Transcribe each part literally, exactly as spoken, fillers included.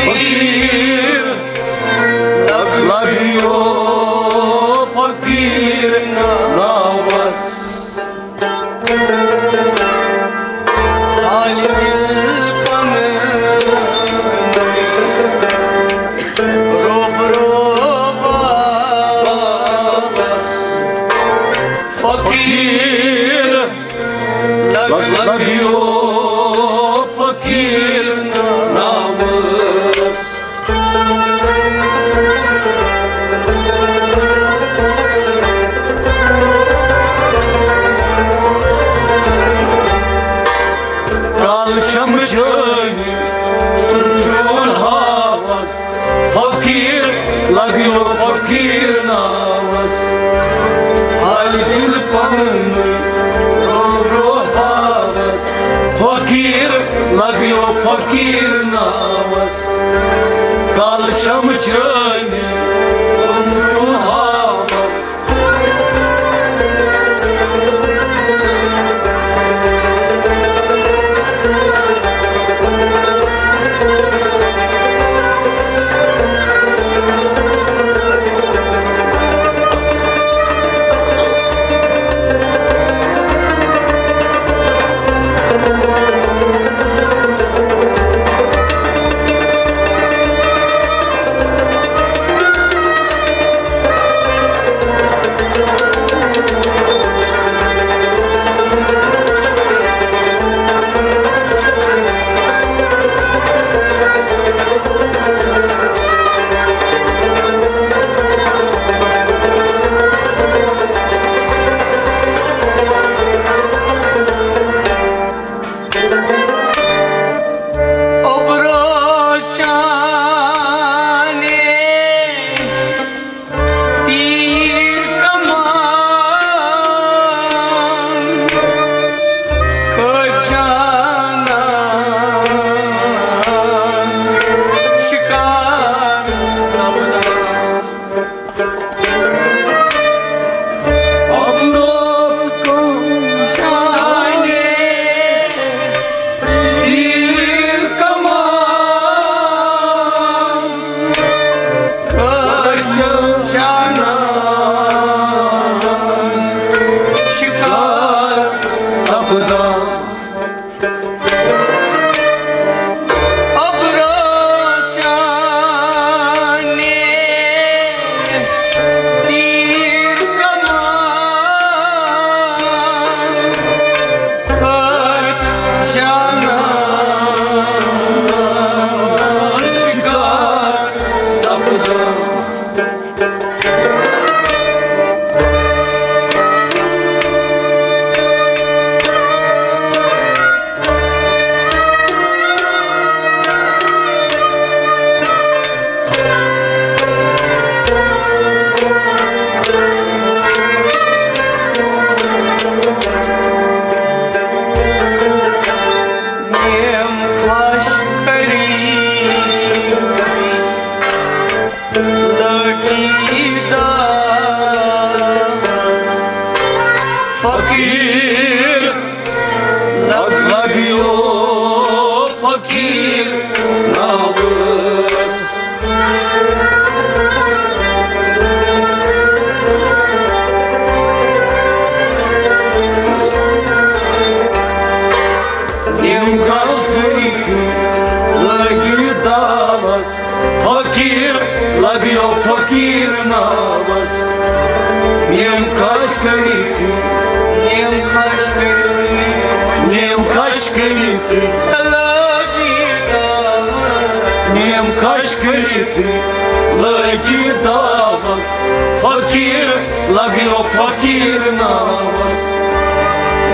فقیر، لگیو فقیر ناوس۔ حال دل پنہٕ روبرو بابس۔ فقیر، لگیو فقیر ناوس۔ کال شمچٲنی سُنٛد چون ہاوس۔ فقیر، لگیو فقیر ناوس۔ حال دل پنہٕ رو رو ہاوس۔ فقیر، لگیو فقیر ناوس۔ کال شمچٲنی سُنٛد چون ہاوس۔ اوٚبرو چانے تیر کمان، کٔتۍ جانان شکار سپدان۔ ابرو کم چانے تیر کمان، کٔتۍ جانان شکار سپدان۔ ابرو چانے تیر کمان، کٔتۍ جانان شکار سپدان۔ نیم خاش کری لڑکی داس فقیر، لگ لگیو فقیر ناوس۔ نیم خاش کری لگی داوس، فقیر لگیو فقیر ناوس۔ نیم خاش کری تھی، نیم خاش کری تھی، نیم خاش کری تھی لگی داوس۔ نیم خاش کری تھی لگی داوس، فقیر لگیو فقیر ناوس۔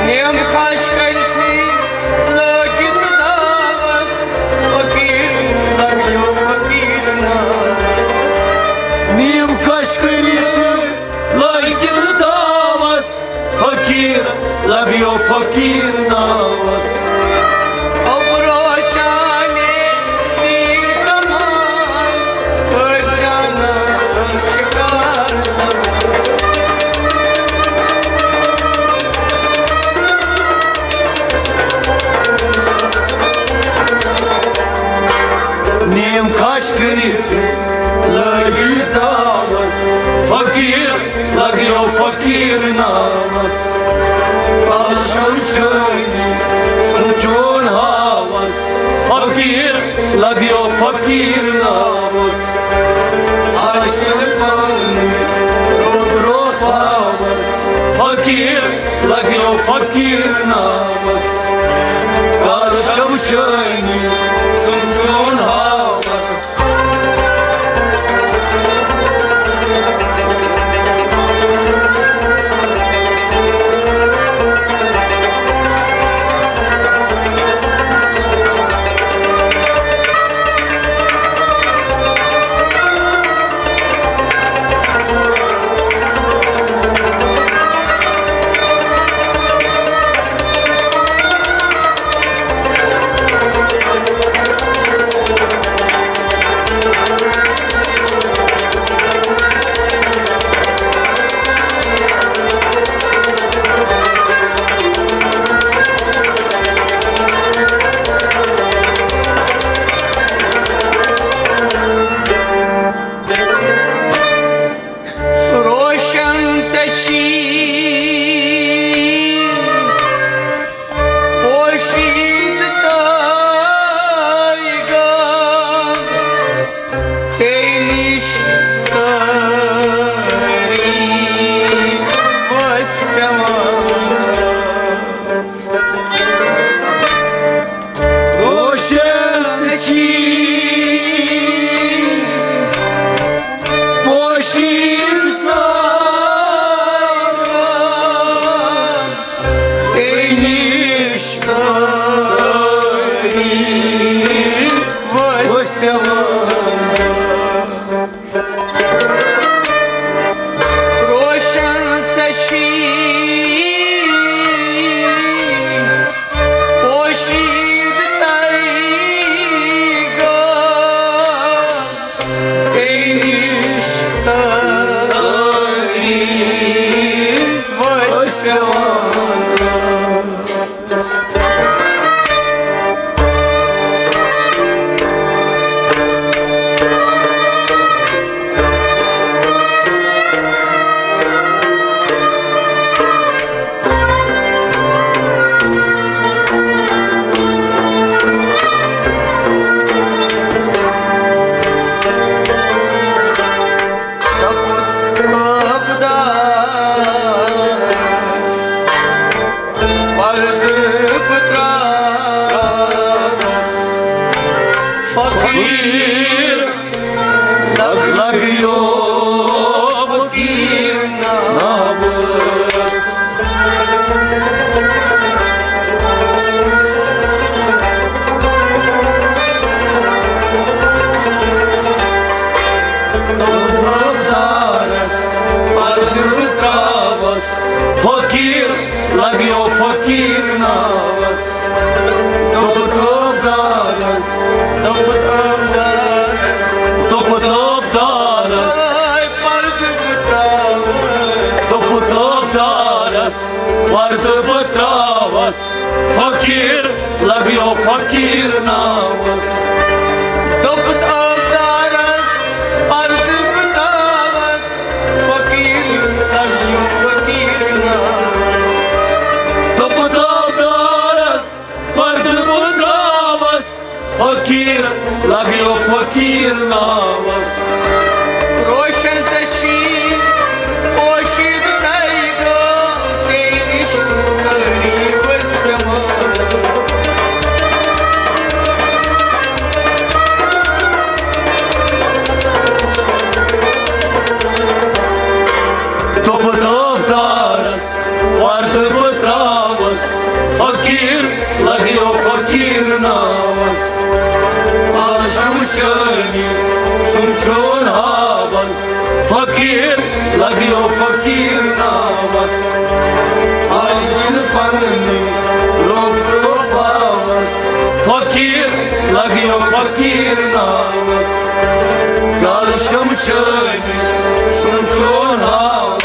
نیم خاش کری تھی لگی داوس، فقیر لگیو فقیر ناوس۔ نیم خاش کری تھی لگی داوس، فقیر لگیو فقیر ناوس۔ ابرو چانے تیر کمان، کٔتۍ جانان شکار سپدان۔ نیم لگیو فقیر ناوس۔ آج چل پانی روز رو پاوس۔ فقیر لگیو فقیر ناوس۔ کال شمشانی سمسون ہاوس۔ روشن ژےٚ چھی پوشیدٕ تایگا، ژےٚ نِش سٲری ؤسۍ پٮ۪وان۔ روشن چھی پوشیدٕ تایگا، ژےٚ نِش سٲری ؤسۍ پٮ۪وان۔ روشن ژےٚ چھی پوشیدٕ تایگا، ژےٚ نِش سٲری ؤسۍ پٮ۪وان۔ پردٕ بہٕ ترٛاوس فقیٖر، لگ لگیو فقیٖر ناوس۔ دارس پردٕ ترٛاوس فقیٖر، لگیو فقیٖر ناوس۔ دوٚپُت عٲبدارس، دوٚپُت عٲبدارس، دوٚپُت عٲبدارس، آے پردٕ بہٕ ترٛاوس۔ دوٚپُت عٲبدارس، پردٕ بہٕ ترٛاوس فقیٖر، لگیو فقیٖر ناوس۔ دوٚپُت عٲبدارس، پردٕ بہٕ ترٛاوس فقیٖر، لگیو فقیٖر ناوس۔ دوٚپُت عٲبدارس، پردٕ بہٕ ترٛاوس فقیٖر، لگیو فقیٖر ناوس۔ روشن ژےٚ چھی پوشیدٕ تایگا، ژےٚ نِش سٲری ؤسۍ پٮ۪وان۔ دوٚپُت عٲبدارس، پردٕ بہٕ ترٛاوس فقیٖر، لگیو فقیٖر ناوس۔ آز چھُم چٲنی، چھُم چون ہاوس فقیٖر، لگیو فقیٖر ناوس۔ آز چھُ پننہِ روب روباوس فقیٖر، لگیو فقیٖر ناوس۔ کالہٕ چھَم چٲنی، چھُم چون ہاوس۔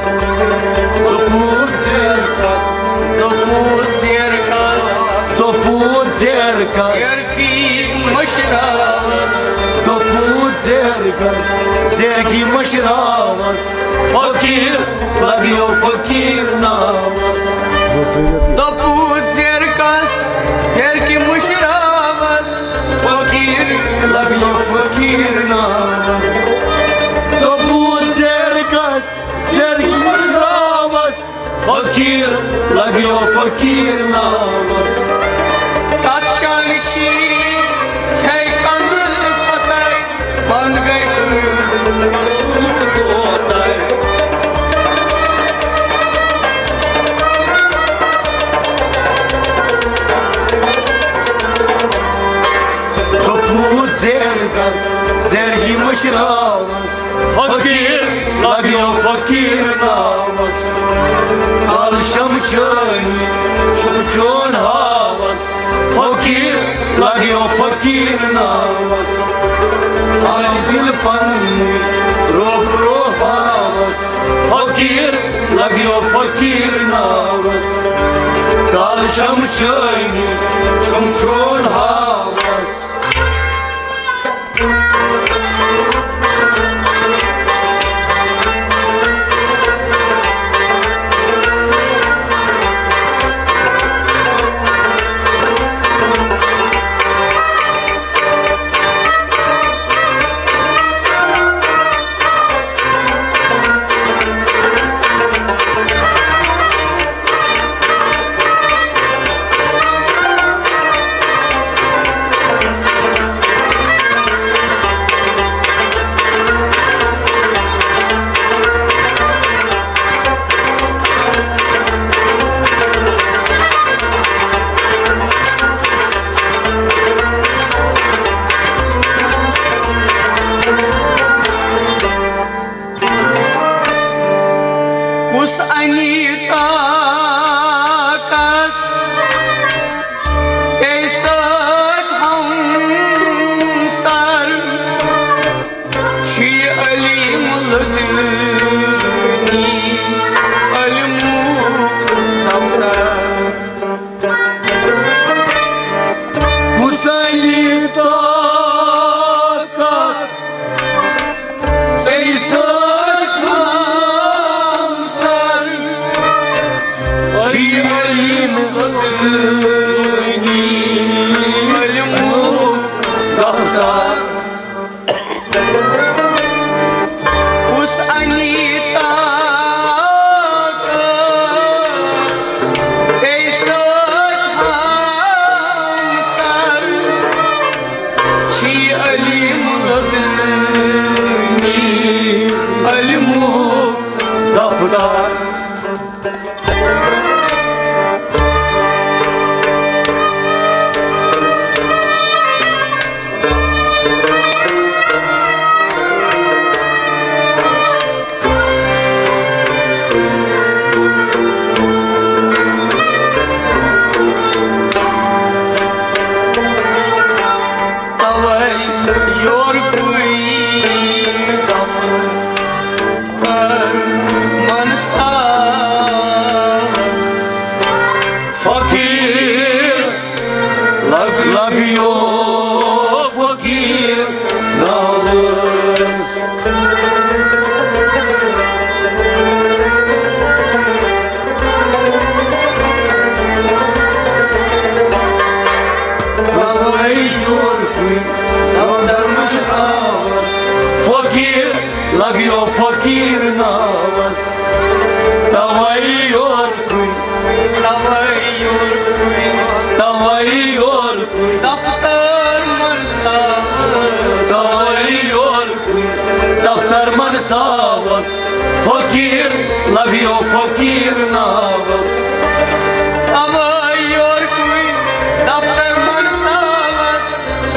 دوٚپُس زیرکس۔ دوٚپُس زیرکس۔ دوٚپُس زیرکس۔ زیرکی مٔشراوس۔ دوٚپُس زیرکس۔ زیرکی مٔشراوس۔ فقیٖر لگیو فقیٖر ناوس۔ دوٚپُس زیرکس۔ زیرکی مٔشراوس۔ فقیٖر لگیو فقیٖر ناوس۔ دوٚپُس زیرکس۔ زیرکی مٔشراوس۔ فقیٖر لگیو فقیٖر ناوس۔ کتھ چانہِ شیٖرِتھ چھے کندٕ پتر، بند گٔے قصوٗر توتر۔ دوٚپُس زیرکس۔ زیرکی مٔشراوس۔ فقیٖر لگیو فقیٖر ناوس۔ کالہٕ شمہٕ چٲنی چھُم چون ہاوس۔ فقیٖر لگیو فقیٖر ناوس۔ آے دِل پننہِ روح روح باوس۔ فقیٖر لگیو فقیٖر ناوس۔ کالہٕ شمہٕ چٲنی چھُم چون ہاوس۔ کُس اَنی طاقت ژےٚ سۭتۍ ہمسر؟ چھُ یہِ علیم لدٲنی علمُک دفتر۔ کُس اَنی طاقت ژےٚ سۭتۍ ہمسر؟ چھُ یہِ علیم لدٲنی علمُک دفتر۔ کُس اَنی طاقت ژےٚ سۭتۍ ہمسر؟ چھُ یہِ علیم لدٲنی علمُک دفتر۔ توے یورکُے دفہٕ کر من ساس۔ فقیٖر لگ لگیو فقیٖر ناوس۔ توے یورکُے دفتر مشتاوس۔ فقیٖر لگیو فقیٖر ناوس۔ توے یورکُے، توے یورکُے، توے یورکُے دفتر مشتاوس۔ توے یورکُے دفتر مشتاوس۔ فقیٖر لگیو فقیٖر ناوس۔ توے یورکُے دفتر مشتاوس۔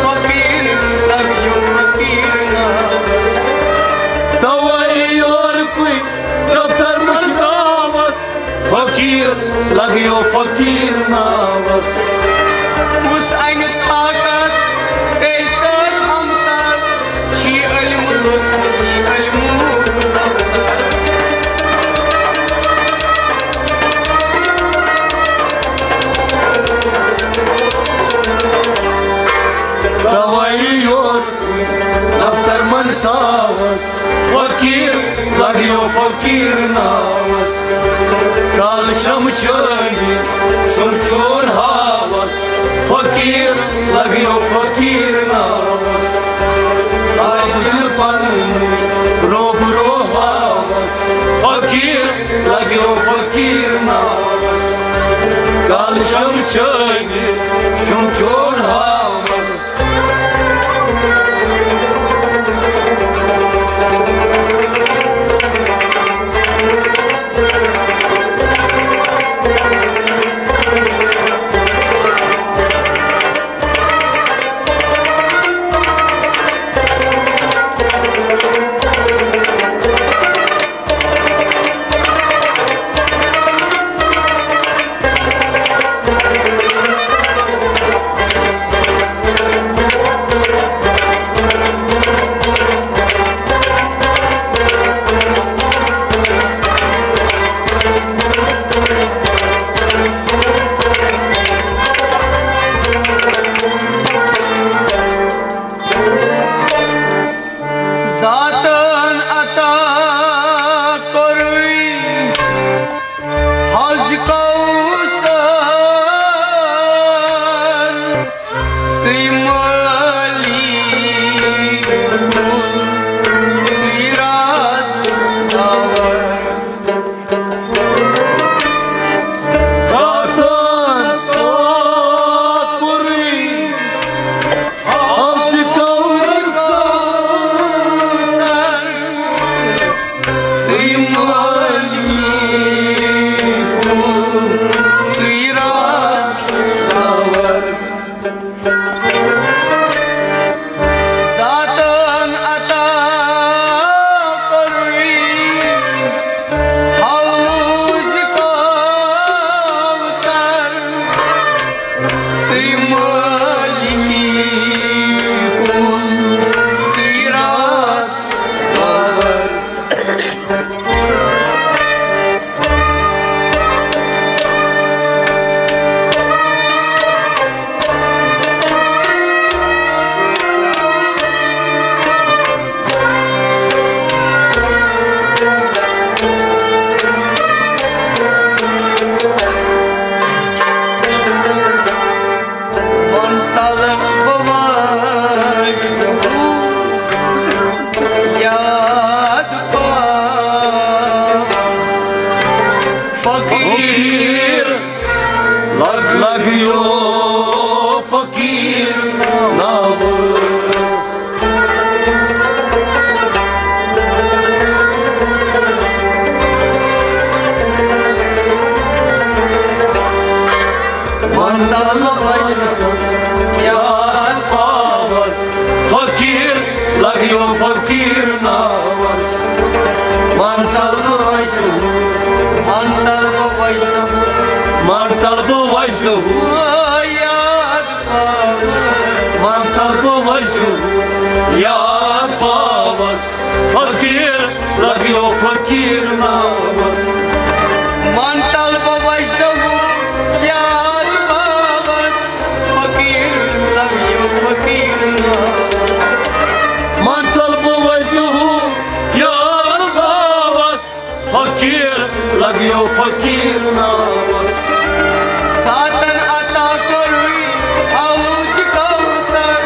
فقیٖر لگیو فقیٖر ناوس۔ توے یورکُے دفتر مشتاوس۔ فقیٖر لگیو فقیٖر ناوس۔ کُس اَنہِ طاقت ژےٚ سۭتۍ ہمسر؟ چھُ یہِ علم لوٚگ، یہِ علمُک دفتر۔ چٲنی چھُم چون ہاوس، فقیٖر لگیو فقیٖر ناوس۔ آے دِل پنٕنۍ روبرو ہاوس، فقیٖر لگیو فقیٖر ناوس۔ کالہٕ چھَم چٲنی چھُم چون ہاوس۔ ذاتن عطا کوٚرُے حوض کوثر، سُے مٲلی، سُے رازدار۔ ذاتن عطا کوٚرُے حوض کوثر، سُے مٲلی، سُے رازدار۔ ذاتن عطا کوٚرُے حوض کوثر، سُے مٲلکی کُل، سُے رازدار۔ وۄنۍ تلہٕ بہٕ وۄزجہِ ہُہ یاد پاوَس۔ فقیٖر لگ، لگیو فقیٖر ناوَس۔ وۄنۍ تلہٕ بہٕ وۄزجہِ ہُہ یاد پاوَس، فقیٖر لگیو فقیٖر ناوَس۔ وۄنۍ تلہٕ بہٕ وۄزجہِ ہُہ، وۄنۍ تلہٕ بہٕ وۄزجہِ ہُہ، وۄنۍ تلہٕ بہٕ وۄزجہِ ہُہ یاد پاوَس۔ وۄنۍ تلہٕ بہٕ وۄزجہِ ہُہ یاد پاوَس، فقیٖر لگیو فقیٖر ناوَس۔ وۄنۍ تلہٕ بہٕ وۄزجہِ ہُہ یاد پاوَس، فقیٖر لگیو فقیٖر ناوَس۔ وۄنۍ تلہٕ بہٕ وۄزجہِ ہُہ یاد پاوَس، فقیٖر لگیو فقیٖر ناوَس۔ ذاتن عطا کوٚرُے حوض کوثر،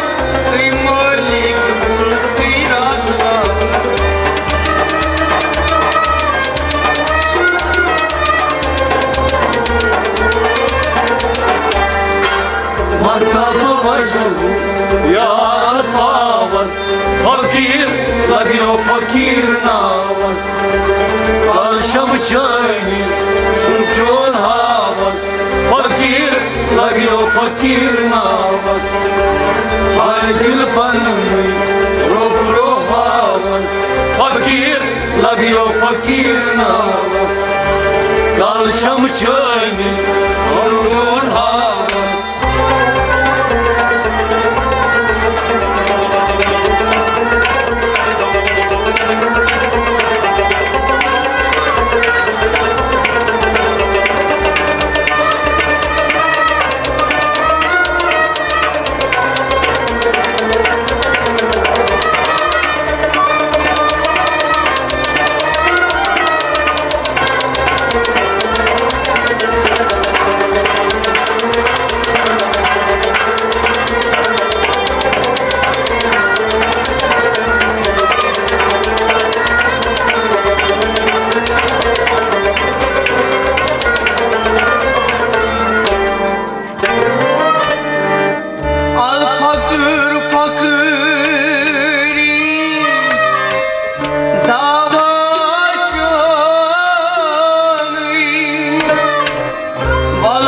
سُے مٲلِک کُل، سُے رازدار۔ وۄنۍ تلہٕ بہٕ وۄزجہِ ہُہ یاد پاوَس، فقیٖر لگیو فقیٖر ناوَس۔ کالہٕ چھَم چٲنی چھُم چون ہاوَس، فقیٖر لگیو فقیٖر ناوَس۔ ہاے دِل پنٕنۍ روبرو ہاوَس، فقیٖر لگیو فقیٖر ناوَس۔ کالہٕ چھَم چٲنی چھُم چون ہاوَس۔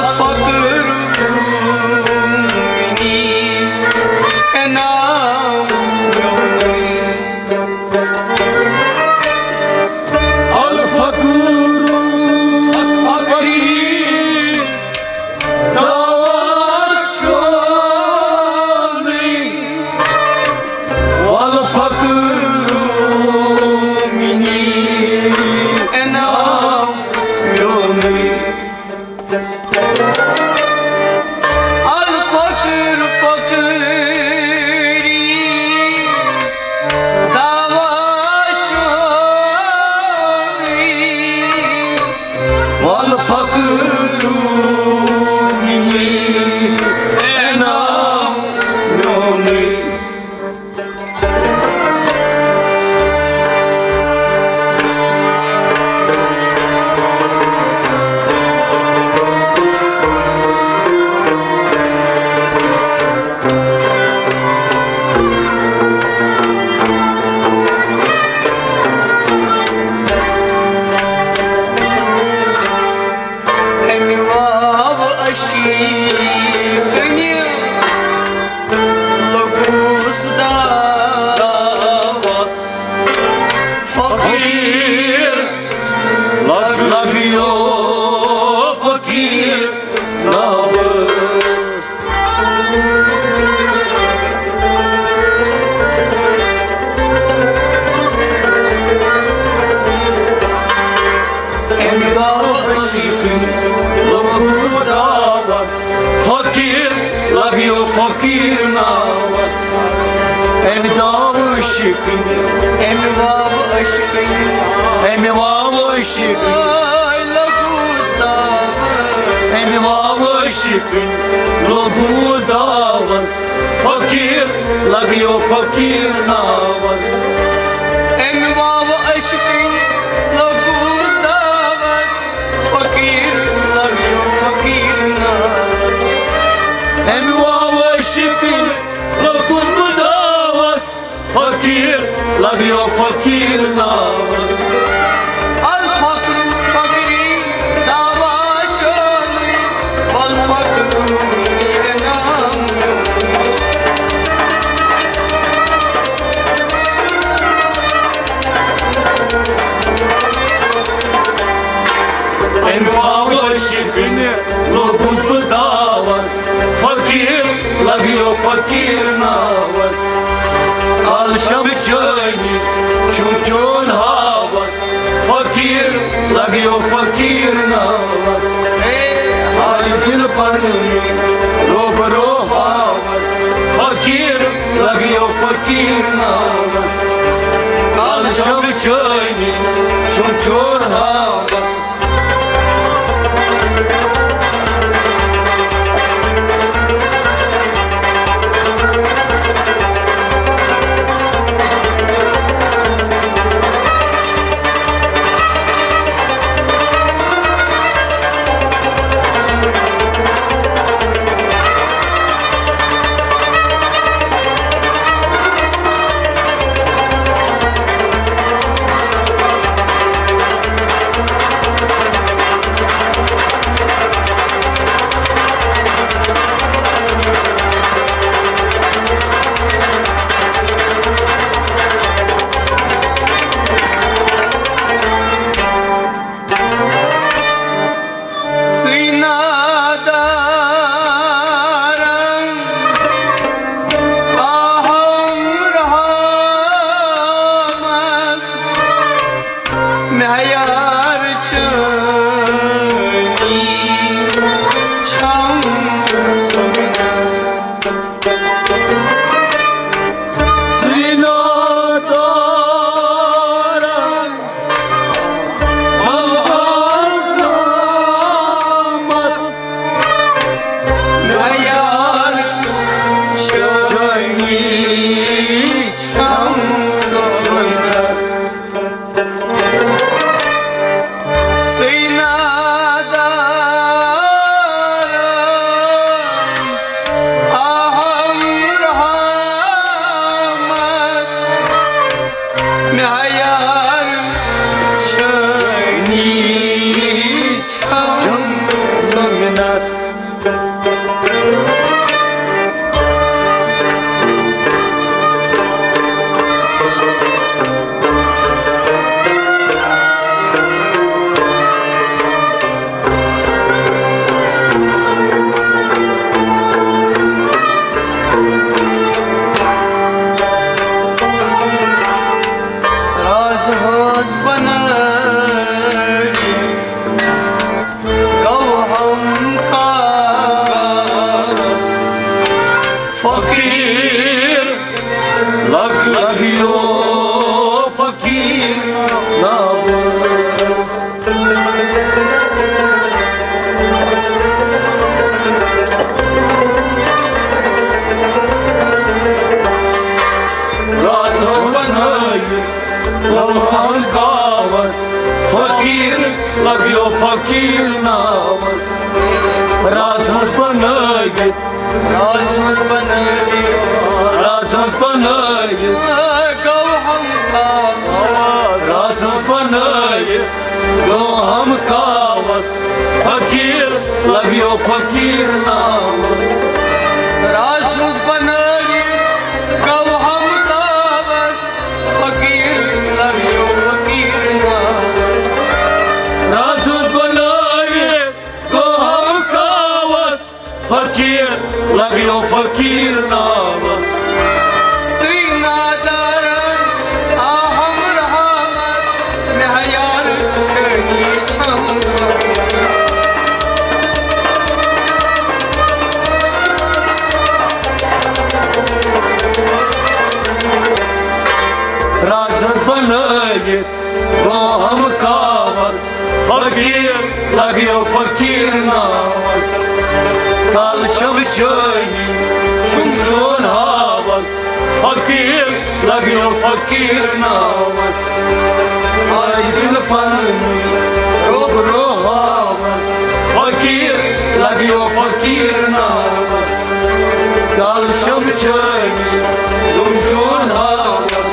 فقر انعام میونُے۔ الفقر فقری دعویٰ چونُے۔ والفقر منی انعام میونُے۔ الفقر فقری دعویٰ چونُے۔ والفقر منی انعام میونُے۔ امہِ واوٕ اشی کنہِ لوٚگُس دعوس۔ فقیر لگ-، لگیو فقیر ناوس۔ امہِ دعوٕ اشی کنہِ لوٚگُس دعوس۔ فقیر لگیو فقیر ناوس۔ امہِ دعوٕ اشی کنہِ، امہِ واوٕ اشی کنہِ، امہِ واوٕ اشی کنہِ، آے لوٚگُس دعوس۔ امہِ واوٕ اشی کنہِ لوٚگُس دعوس۔ فقیر لگیو فقیر ناوس۔ امہِ واوٕ اشی کنہِ لوٚگُس دعوس۔ فقیر لگیو فقیر ناوس۔ امہِ واوٕ اشی کنہِ لوٚگُس بہٕ دعوس۔ فقیر لگیو فقیر ناوس۔ الفقر فقری دعویٰ چونُے، والفقر انعام۔ امہِ واوٕ اشی کنہِ لوٚگُس بہٕ دعوس۔ فقیر لگیو فقیر ناوس۔ کالہٕ شمہٕ چٲنی چھُم چون ہاوس۔ فقیر لگیو فقیر ناوس۔ حال دل پنُن روبرو ہاوس۔ فقیر لگیو فقیر ناوس۔ کالہٕ شمہٕ چٲنی چھُم چون ہاوس۔ راز ہٕنٛز بنٲوِتھ، راز ہٕنٛز بنٲوِتھ، راز ہٕنٛز بنٲوِتھ، گوٚو ہم کاوس۔ راز ہٕنٛز بنٲوِتھ، گوٚو ہم کاوس۔ فقیٖر لگیو فقیٖر ناوس۔ راز ہٕنٛز بنٲوِتھ، گوٚو ہم کاوس۔ فقیٖر لگیو فقیٖر ناوس۔ راز ہٕنٛز بنٲوِتھ، گوٚو ہم کاوس، فقیٖر لگیو فقیٖر ناوس۔ سُے نادارن آ ہم رحمت، مےٚ ہیار چھٲنی چھم سۄ۔ رازس بنٲوِتھ گوٚو ہم کاوس، فقیٖر لگیو فقیٖر ناوس۔ کالہٕ چھم چٲنی شُم شون ہاوس، فقیٖر لگیو فقیٖر ناوس۔ آے دِل پنٕنۍ روبرو ہاوس، فقیٖر لگیو فقیٖر ناوس۔ کالہٕ چھم چٲنی شُم شون ہاوس۔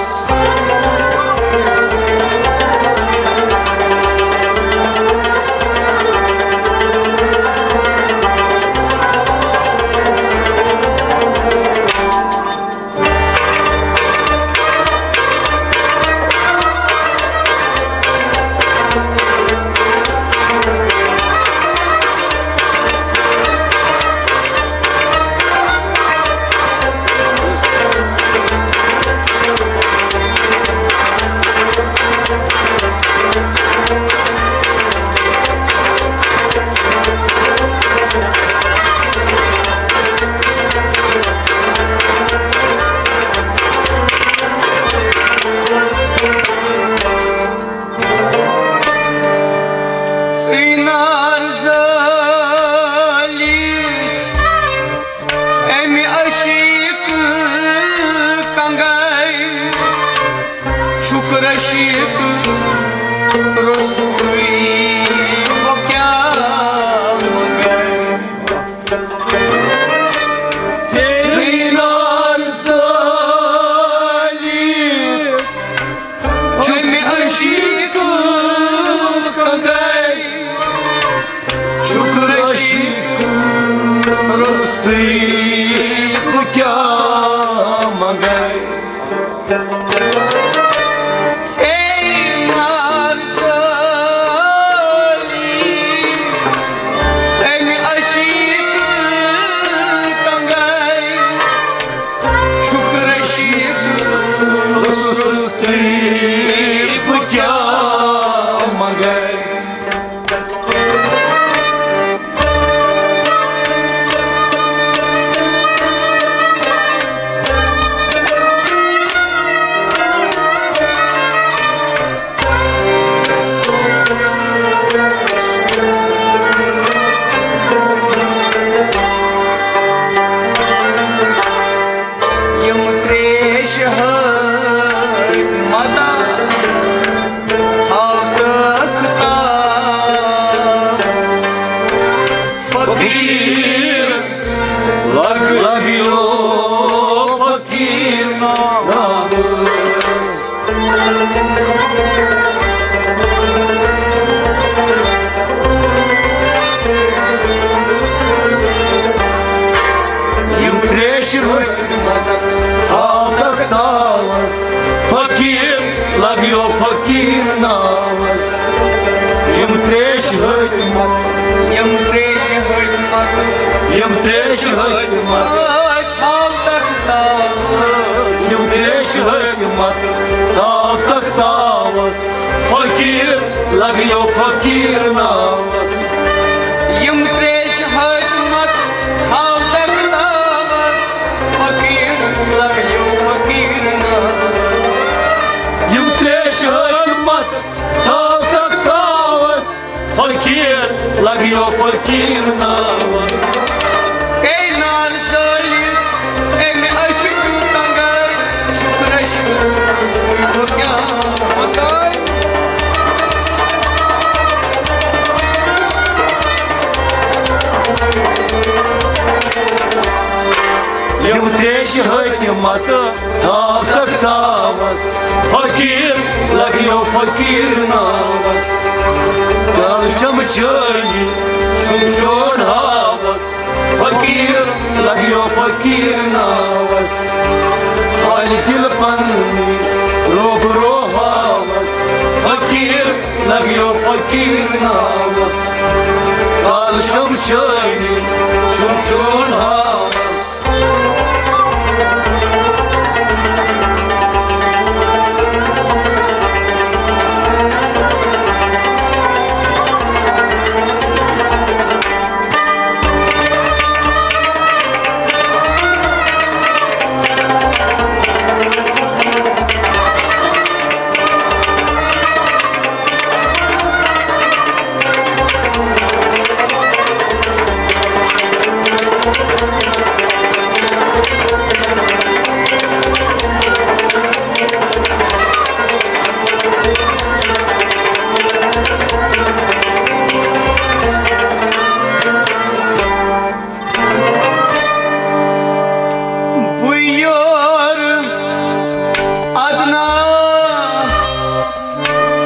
سُے نار زٲلِتھ اَمہِ عشیٖق کنگے، چھُکھ رشیٖق روٚستُے، وۄنۍ کیٛاہ منگے؟ سُے نار زٲلِتھ اَمہِ عشیٖق کنگے، چھُکھ رشیٖق روٚستُے، بہٕ کیٛاہ منگے؟ ژے مار زٲلی اَمہِ عشیٖق کنگے، چھُکھ رشیٖق روٚستُے، بہٕ کیٛاہ منگے؟ یِم تریش ہٲوِتھ متا تھاو تخت تاوس۔ فقیٖر لگ لگیو فقیٖر ناوس۔ یِم تریش روٚس تھاو تخت تاوس، فقیٖر لگیو فقیٖر ناوس۔ یِم تریش ہٲوِتھ مت، یِم تریش ہٲوِتھ مت، یِم تریش ہٲوِتھ مت، تھاو تخت تاوس۔ یِم تریش ہٲوِتھ مت، تھاو تخت تاوس۔ فقیٖر لگیو فقیٖر ناوس۔ یِم تریش ہٲوِتھ مت، تھاو تخت تاوس۔ فقیٖر لگیو فقیٖر ناوس۔ یِم تریش ہٲوِتھ مت، تھاو تخت تاوس۔ فقیٖر لگیو فقیٖر ناوس۔ سے نار زٲلِتھ اَمہِ عشقہٕ کنگے، شُکر شُکر بہٕ کیٛاہ منگے؟ تریشہِ حٲکِمت تھاو تخت تاوس، فقیٖر لگیو فقیٖر ناوس۔ پیالہٕ چھم چٲنی، چھُم چون ہاوس، فقیٖر لگیو فقیٖر ناوس۔ حالہِ دِل پننہِ روب رو ہاوس، فقیٖر لگیو فقیٖر ناوس۔ پیالہٕ چھم چٲنی، چھُم چون ہاوس۔ بہٕ یور ادنا،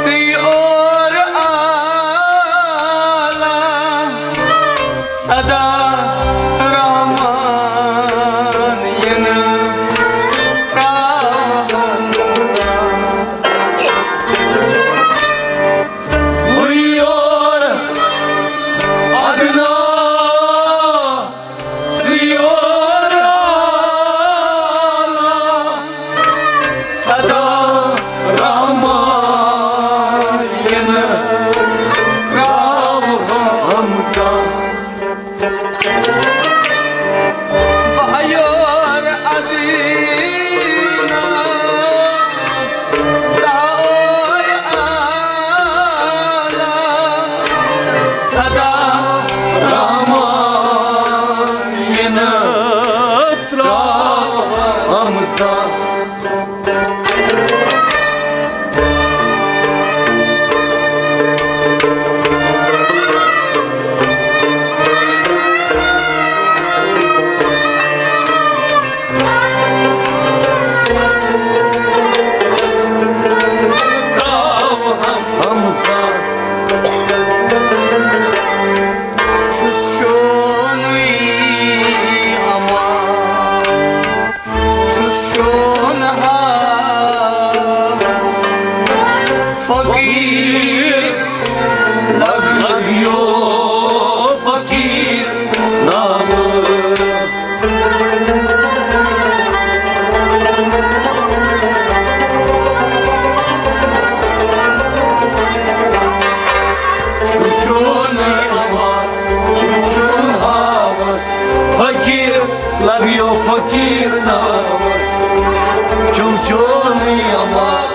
ژٕ اور اعلیٰ، صدا رحمان ینہٕ تراوہن سا۔ بہٕ یور ادنا، ژٕ اور اعلیٰ، صدا رحمان ینہٕ تراوہن سا۔ بہٕ یور ادنا، ژٕ اور اعلیٰ، صدا رحمان ینہٕ تراوہن سا۔ تراوہن سا۔ چھُس چونُے امان، چھُس چون ہاوس، فقیٖر لگیو فقیٖر ناوس۔ چھُس چونُے امان، چھُس چون ہاوس، فقیٖر لگیو فقیٖر ناوس۔ چھُم چونُے امان،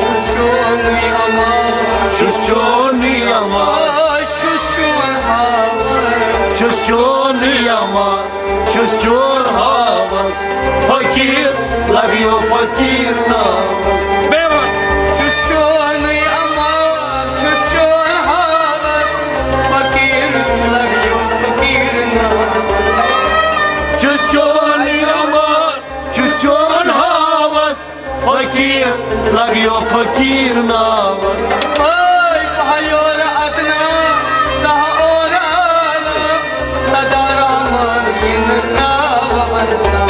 چھُس چونُے امان، چھُس چونُے امان، چھُس چون ہاوس، چھُس چونُے امان، چھُس چون ہاوس، فقیٖر لگیو فقیٖر ناوس۔ بیٚیہِ وَن۔ چھُس چونُے امان، چھُس چون ہاوس، فقیٖر لگیو فقیٖر ناوس۔ چھُس چونُے امان، چھُس چون ہاوس، فقیٖر لگیو فقیٖر ناوس۔ ہے بہٕ یور ادنا، ژٕ اور اعلیٰ، صدا رحمان ینہٕ تراوہن سا۔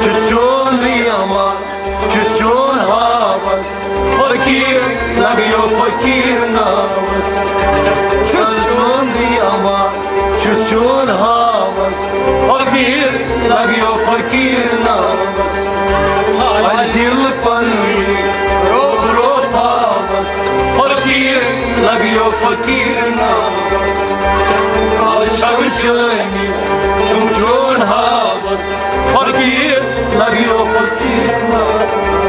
چھُس چونُے امان، چھُس چون ہاوس، فقیٖر لگیو فقیٖر ناوس۔ چھُس چونُے امان، چھُس چون ہاوس، فقیٖر لگیو فقیٖر ناوس۔ حالہِ دِل پننہِ روب رو پاوس، فقیٖر لگیو فقیٖر ناوس۔ کالہٕ چھم چٲنی، چھُم چون ہاوس، فقیٖر لگیو فقیٖر ناوس۔